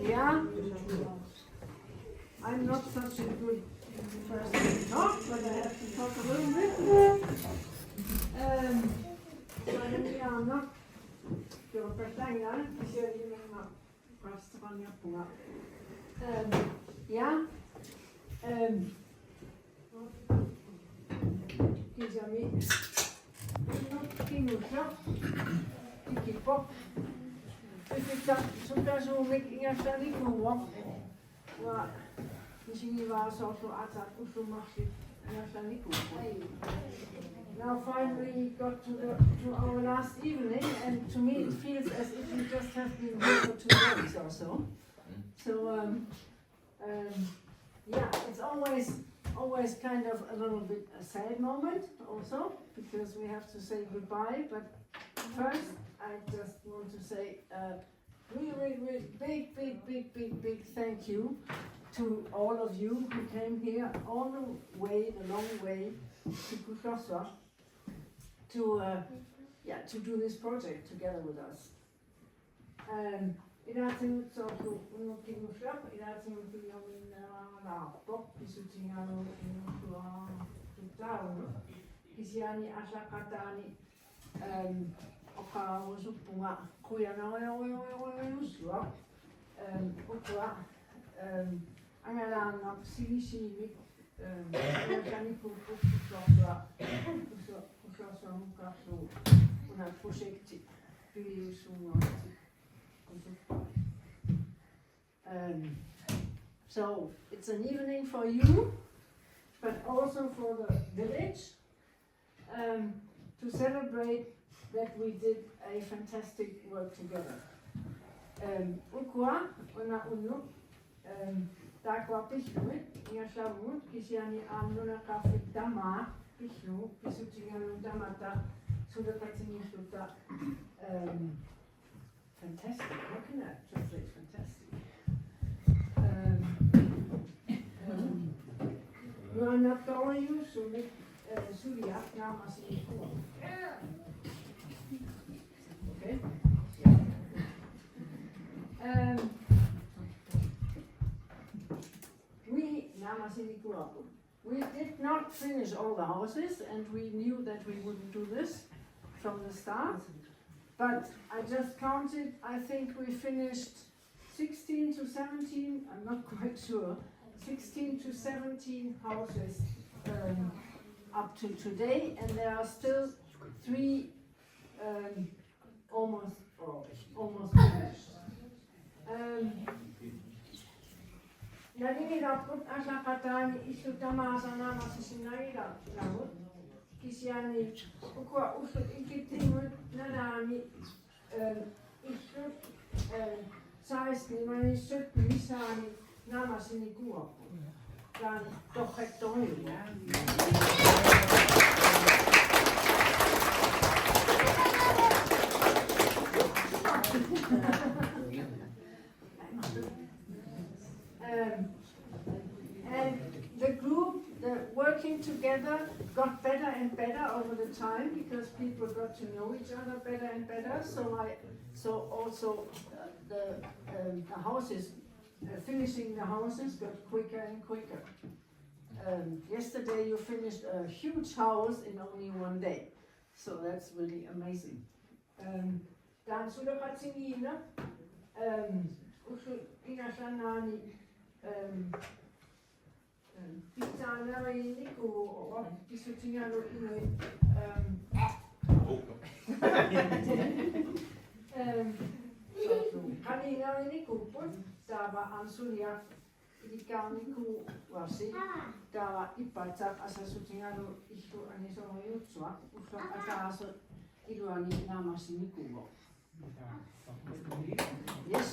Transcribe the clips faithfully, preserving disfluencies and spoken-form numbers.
Yeah, I'm not such a good person to talk, but I have to talk a little bit. Um, so here we are not your Patanga, kisianni restaurant. Um, yeah. Um, Kisianni unnuk kingulleq tikippoq. Piffissaq sukkasuumik ingerlanikuuvoq. Uanga isigivara soorlu aatsaat ullut marluk ingerlanikuupput. Now finally we got to the, to our last evening, and to me it feels as if we just have been here for two days or so. So, um, Um, yeah, it's always, always kind of a little bit a sad moment also, because we have to say goodbye. But first, I just want to say a really, really, really big, big, big, big, big thank you to all of you who came here all the way, the long way to Kuglasuaq to, uh, yeah, to do this project together with us. Um, ilaatigut soorlu unnuk kingulleq, ilaatigut tuiorniinnalaarpoq, pissutigalugu kingulliuttut taakku. Kisianni aallaqqaataani, um, oqarusuppunga qujanarujorujorujorujussuaq, um, ukua, um, angalaannaq sigisiimik, um, uakanikuupput Kuglasuaq, Kuglasuaq, Kuglasuamukarlugu una projekti piviusunngorti kusuppai. Um, so it's an evening for you, but also for the village, um, to celebrate that we did a fantastic work together. Um, ukua una unnuk, um, taakkua pillugit ingerlavugut, kisianni aamma nunaqarfik tamaat pillugu pissutigalugu tamatta suleqatigiilluta, um, fantastic. How can I translate fantastic? Um, um, nuannertorujussuarmik, uh, suliaq naammassinikuu. Okay. Um, we naammassinikuu. We did not finish all the houses, and we knew that we wouldn't do this from the start. But I just counted, I think we finished sixteen to seventeen, I'm not quite sure, sixteen to seventeen houses, um, up to today, and there are still three, um, almost, or almost finished. Um, nalingilaarput aallaqqaataani illut tamaasa naammassisinnaanngilagut. Kisianni ukua ullut ikittunnguit nalaani, um, illut, um, seksten, imaluunniit sytten missaani naammassinikuuarput. Taanna torrak torrak. Um, and the group, the working together, got better and better over the time because people got to know each other better and better. So I, so also, uh, the, um, the houses, uh, finishing the houses got quicker and quicker. Um, yesterday you finished a huge house in only one day. So that's really amazing. Um, taanna suleqatigiinneq, um, ullut ingerlaannaanni, um, um, pitsaaneriinnikuuvoq pissutigalugu inuit, um, um, Qaninngarinikuupput, taava aamma suliaq ilikkarnikuuarsi, taava ippassaq assersuutigalugu illu angisoorujussuaq, ulloq ataaseq iluani naammassinikuuvoq. Yes.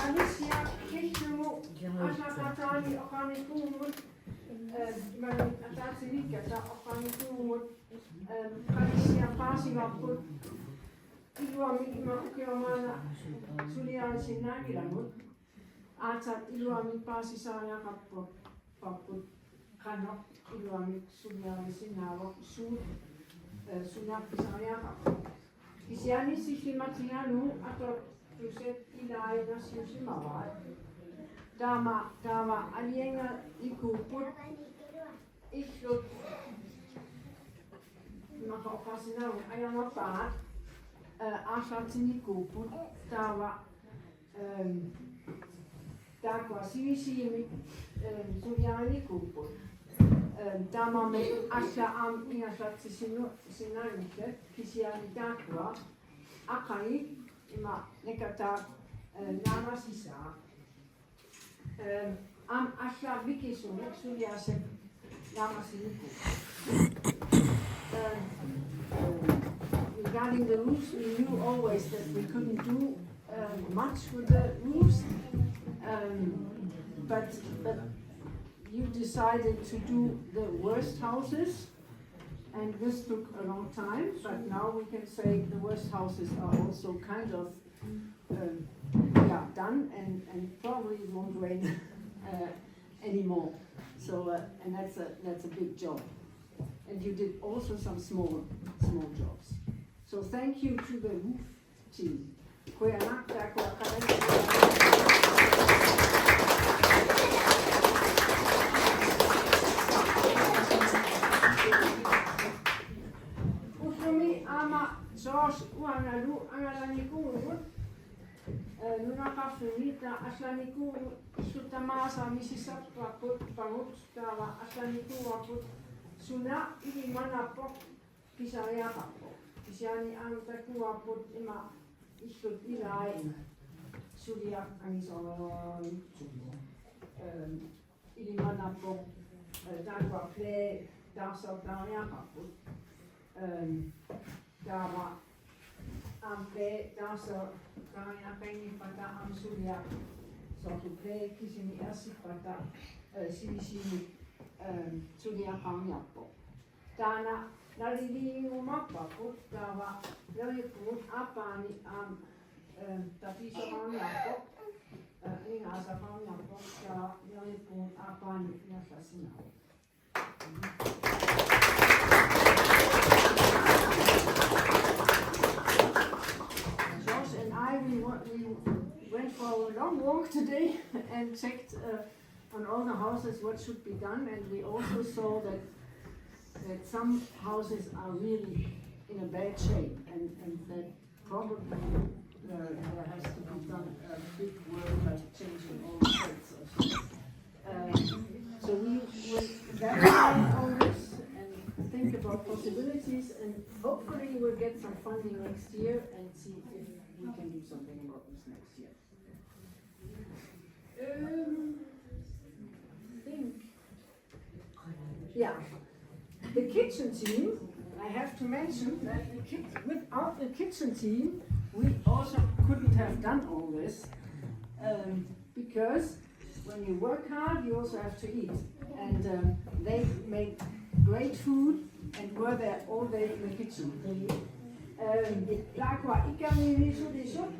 Qanissiaq killugu aallaqataani oqarnikuuvugut, eh, imaluunniit ataatsimiikkatta oqarnikuuvugut, eh, qanissiaq paasivarput, iluamik ima ukioq maanna suliarisinnaanngilagut. Aatsaat iluamik paasisariaqarparput, qanoq iluamik suliarisinnaavoq, suut, eh, suna pisariaqarpoq. Kisianni sillimatigalugu atortussat ilai nassiussimavaat. Taama, taava aalajangerikuupput, illut immaqa oqarsinnaavugut ajarnerpaat, eh, aallartinnikuupput, taava, ehm, taakkua sivisuumik, ehm, suliarinikuupput. Ehm, taamaammat allat aamma ingerlatsissinnaanngillat, kisianni taakkua aqagu ima nakataaq, eh, naammassisaat. Um, aamma allat mikisunik suliassat naammassinikuupput. Um, um, regarding the roofs, we knew always that we couldn't do, um, much with the roofs, um, but, but you decided to do the worst houses, and this took a long time, but now we can say the worst houses are also kind of um, yeah, done and, and probably won't rain, uh, anymore. So, uh, and that's a, that's a big job. And you did also some small, small jobs. So thank you to the roof team. Qujanaq taakkua. Ullumi aamma George uangalu angalanikuuvugut, eh, nunaqarfimmi, taava allanikuuvugut, illut tamaasa misissorpakka pagut, taava allanikuuarput suna ilimanarpoq pisariaqarpoq. Kisianni aamma takuarput ima illut ilai suliaq angisoorujussuuvoq. Ehm, ilimanarpoq, eh, taakkua play taarsertariaqarput. Ehm, taava aamma play taarsertariaqanngippata aamma suliaq soorlu play kisimi ersippata, eh, sivisuumik, ehm, suliaqarniarpoq. Taanna naliliinnguumaarparput, taava neriuppugut aappaani aamma, eh, tapiisaqarniarpoq, eh, aningaasaqarniarpoq, taava neriuppugut aappaani ingerlassinnaavoq. George and I, we wa-, we went for a long walk today and checked, uh, on all the houses what should be done, and we also saw that, that some houses are really in a bad shape, and, and that probably, uh, there has to be done a big work, like changing all the sides of it. Uh, so we will evaluate all this and think about possibilities, and hopefully we'll get some funding next year and see if we can do something about this next year. Um, I think, yeah. The kitchen team, I have to mention that the kit-, without the kitchen team, we also couldn't have done all this, um, because when you work hard, you also have to eat. And, um, they made great food and were there all day in the kitchen. Um, taakkua Ikariimi sulisut,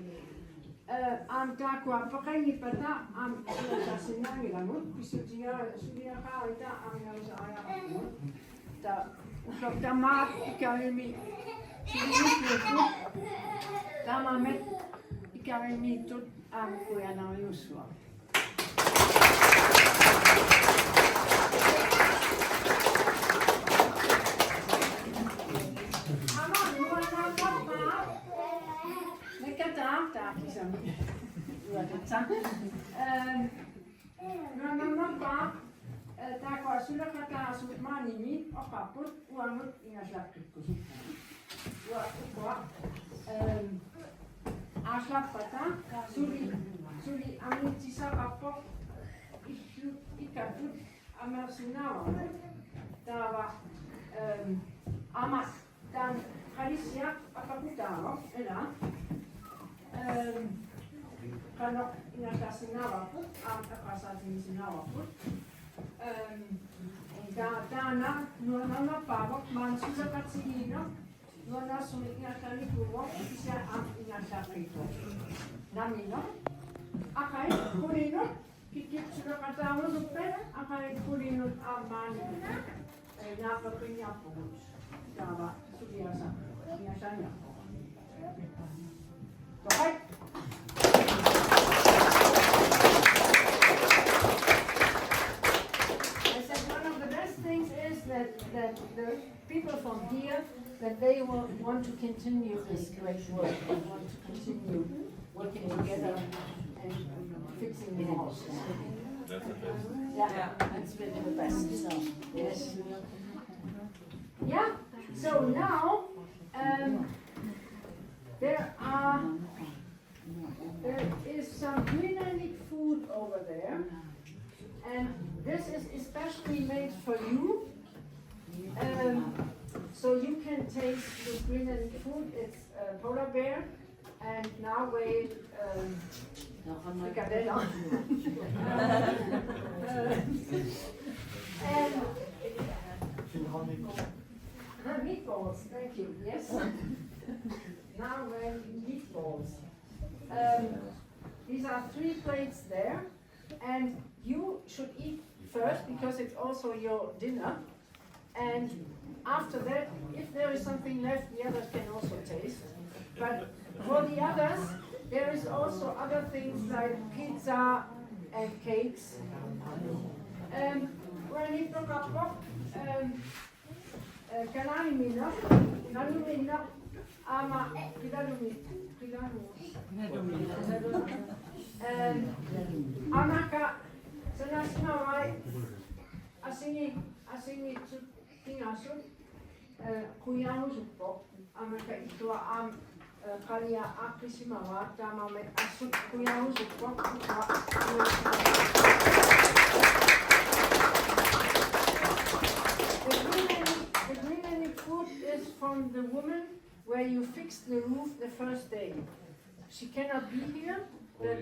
eh, aamma taakkua peqanngippata aamma ingerlassinnaanngilagut, pissutigaara suliaqarita aamma ingerlasariaqarpugut. Taava ulloq tamaat Ikariimi suliupput, taamaammat Ikariimiittut aamma qujanarujussuaq. Aamma nuannaartarpaat. Nakataaq taakku kisimi. Nuannaartarpaat. Ehm, nuannaartarpaat. Taakku suleqataasut maanimi oqarput uangut ingerlaqqikkusuppugut. Uanga ukua, ehm, aallappata suli, suli angutisaqarpoq illu ikatut amersinnaavarput. Taava, ehm, aamma taanna qalissiaq apeqqutaavoq, ilaa. Ehm, qanoq ingerlassinnaavarput, aamma eqqarsaatigisinnaavarput. Ehm, ta-, taanna nuannernerpaavoq, maani suleqatigiinneq nuannersunik ingerlanikuuvoq, kisianni aamma ingerlaqqikkuvoq. Nammineq. Aqagu qulinut, kikkut suleqataarusuppat, aqagu qulinut aamma maani. Eh, naapeqqinniarpugut. Taava suliassaq ingerlaanniarpoq. Toqat. I said one of the best things is that, that the people from here, that they wa-, want to continue this great work, they want to continue working together and fixing the house. That's the best. Yeah, that's really the best. So, yes. Yeah, so now, um, there are, there is some Greenlandic food over there, and this is especially made for you. Um, so you can taste the Greenlandic food. It's, uh, polar bear, and now we, um, frikadelle. And, uh, meatballs, thank you, yes. Now we meatballs. Um, these are three plates there, and you should eat first because it's also your dinner. And after that, if there is something left, the others can also taste. But for the others, there is also other things like pizza and cakes. Um, when it took up, um, uh, kalaaliminneq, naluminneq, aamma qilalumi, qilalu-, um, aamma ka sanasimavai, asingi-, asingittut pingasut, eh, quianusuppoq, aamma ka illuaqqat, eh, qaliaq aaqqisimavaa, taamaammat assut quianusuppoq, illuaqqat. The Greenlandic, the Greenlandic food is from the woman where you fix the roof the first day. She cannot be here, but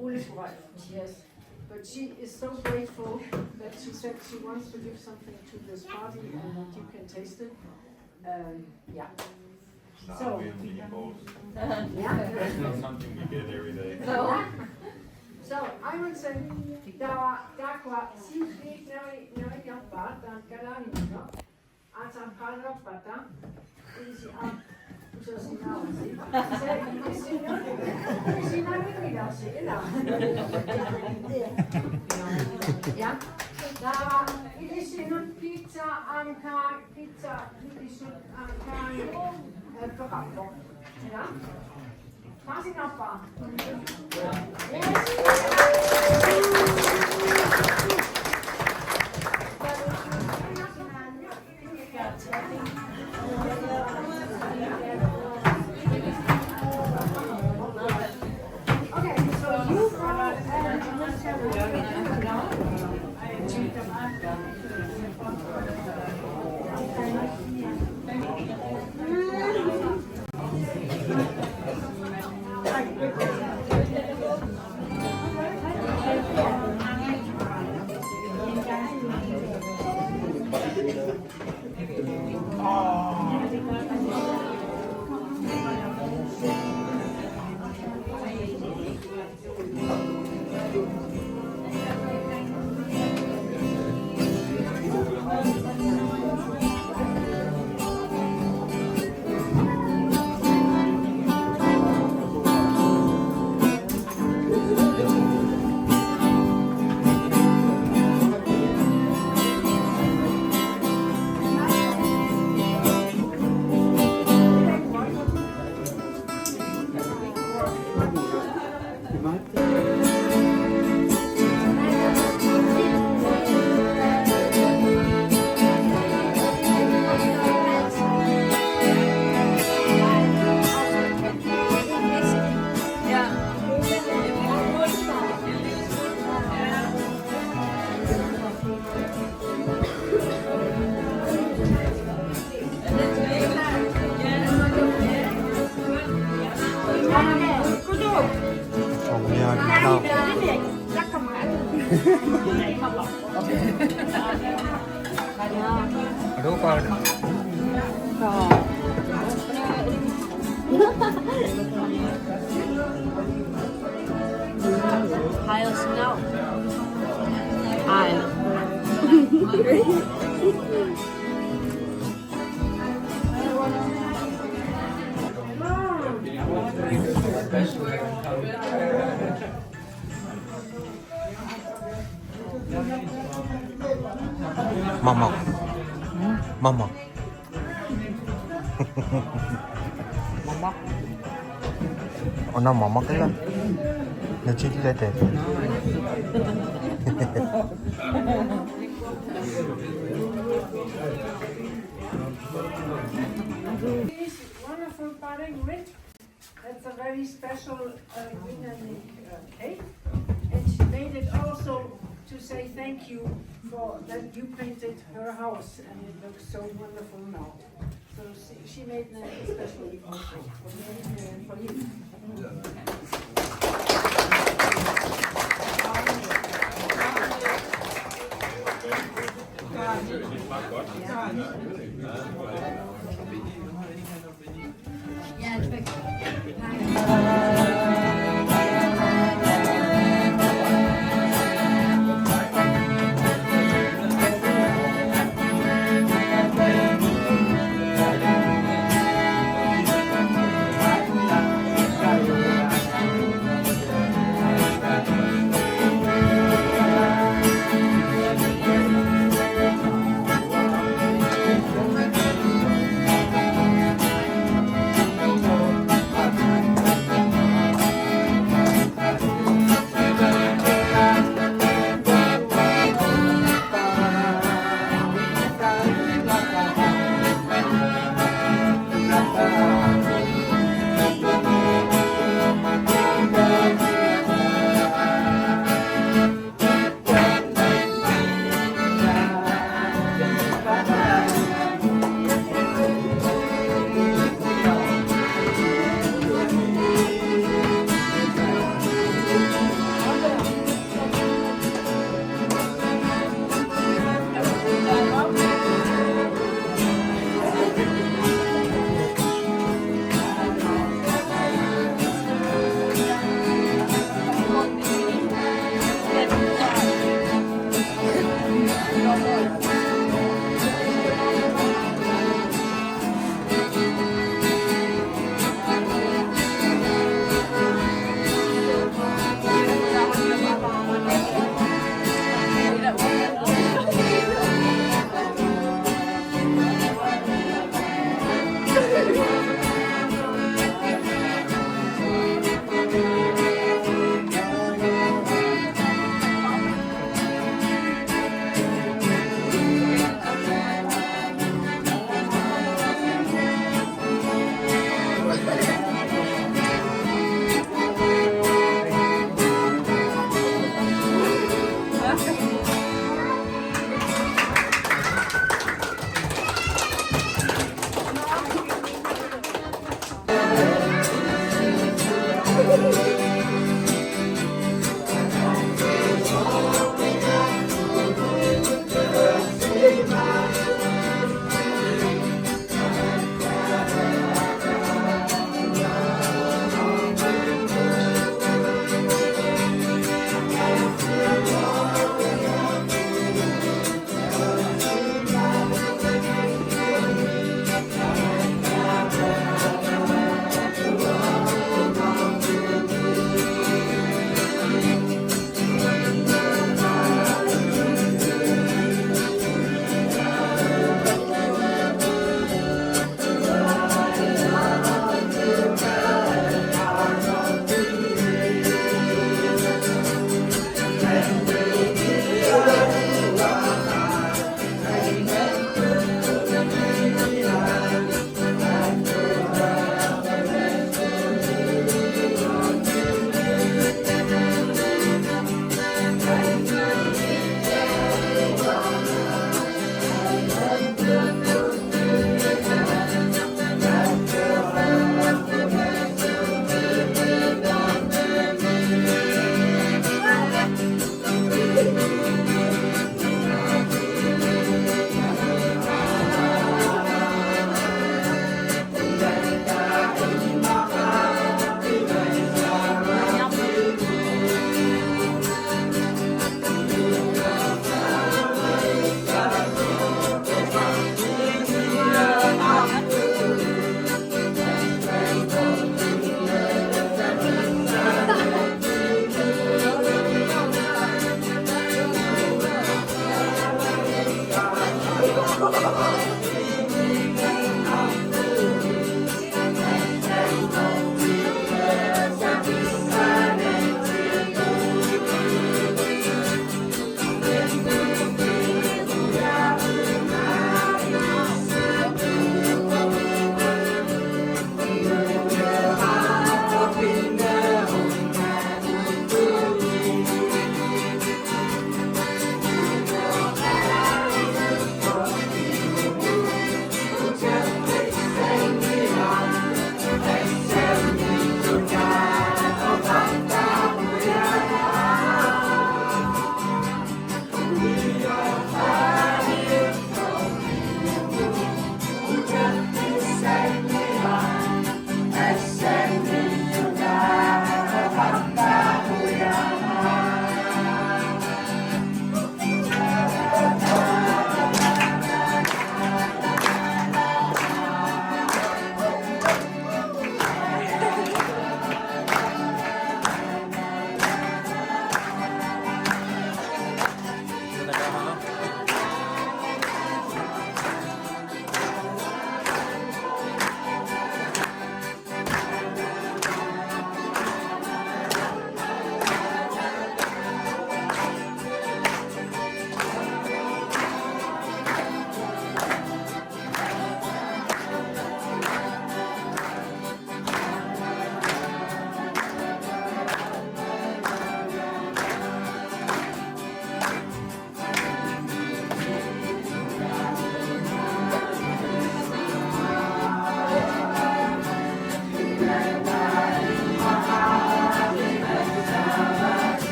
Ole's wife, yes. But she is so grateful that she said she wants to give something to this party and that you can taste it. Um, yeah. So, we have meatballs. Yeah. That's not something we get every day. So, so I would say, taava, taakku, sii, sii, neri, neri, yappa, taanna kalaaliminneq. Aatsaat qaangerpata, ilisi aamma usasinnaavasi. Se, ilisi, ilisi nalunngilarsi, ilaa? Ja. Taava ilisinut pizza aamma kaa-, pizza ilisut aamma kaani, eh, peqarpoq. Ilaa? Hej og snavs. Ej. Mamaq. Mamaq. Mamaq. Una mamaq ila. Nachillatat. This wonderful paring with That's a very special uh, Greenland uh, cake. And she made it also to say thank you for that you painted her house and it looks so wonderful now. So she, she made a special gift also for me and for you.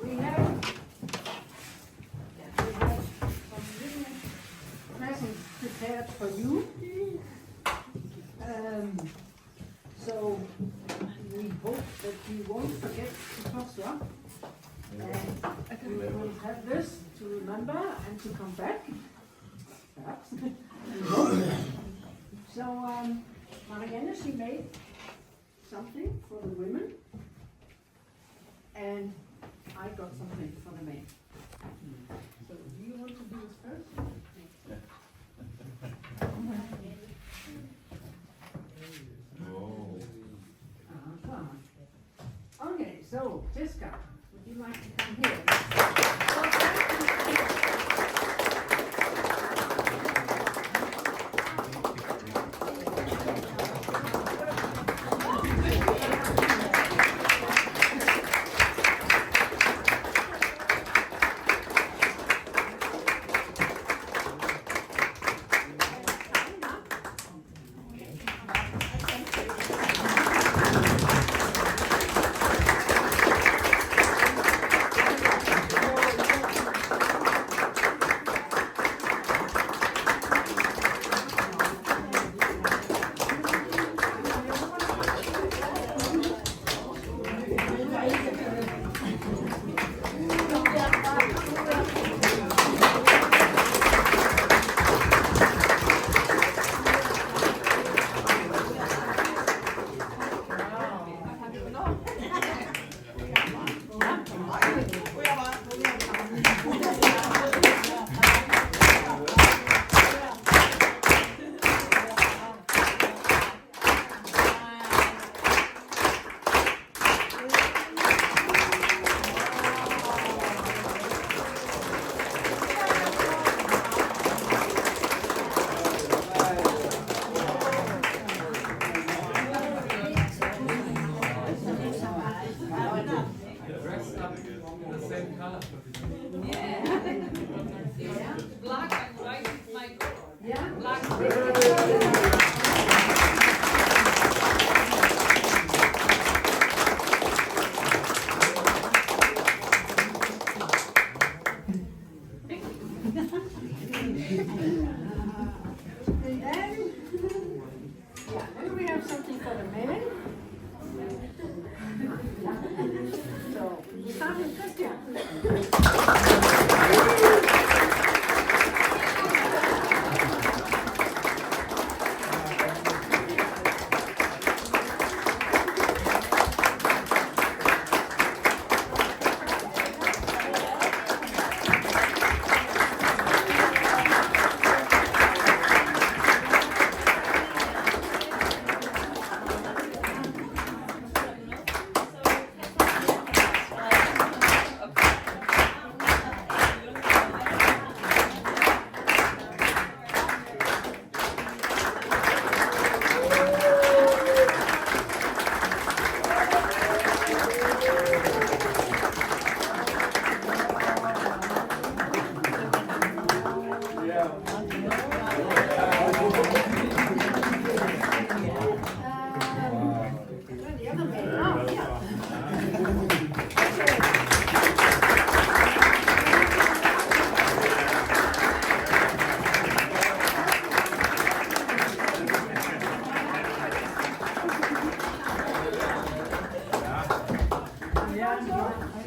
We have, we have some little presents prepared for you. Um, so we hope that you won't forget to Korsua. And you will have this to remember and to come back. Perhaps. We hope. So, um, Marianne, she made something for the women, and I got something for the men. So, do you want to do it first? Oh. Uh-huh. Okay, so, Jessica, would you like to come here?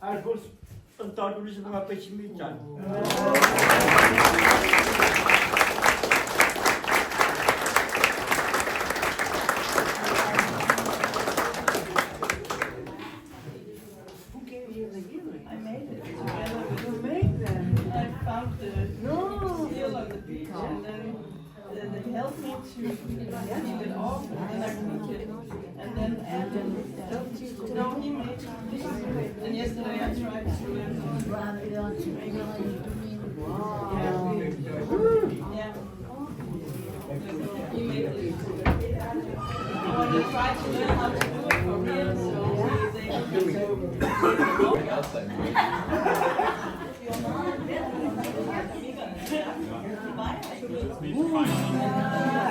Alfons, on taatulisimaga pessimiittaan. Who gave you the earring? I made it together with You made them? I found the No. seal on the beach and then, then they helped me to take it off and then I put it. And then, and then, no, he made it. And yesterday I tried to, uh, make it. Yeah. Yeah. Ooh.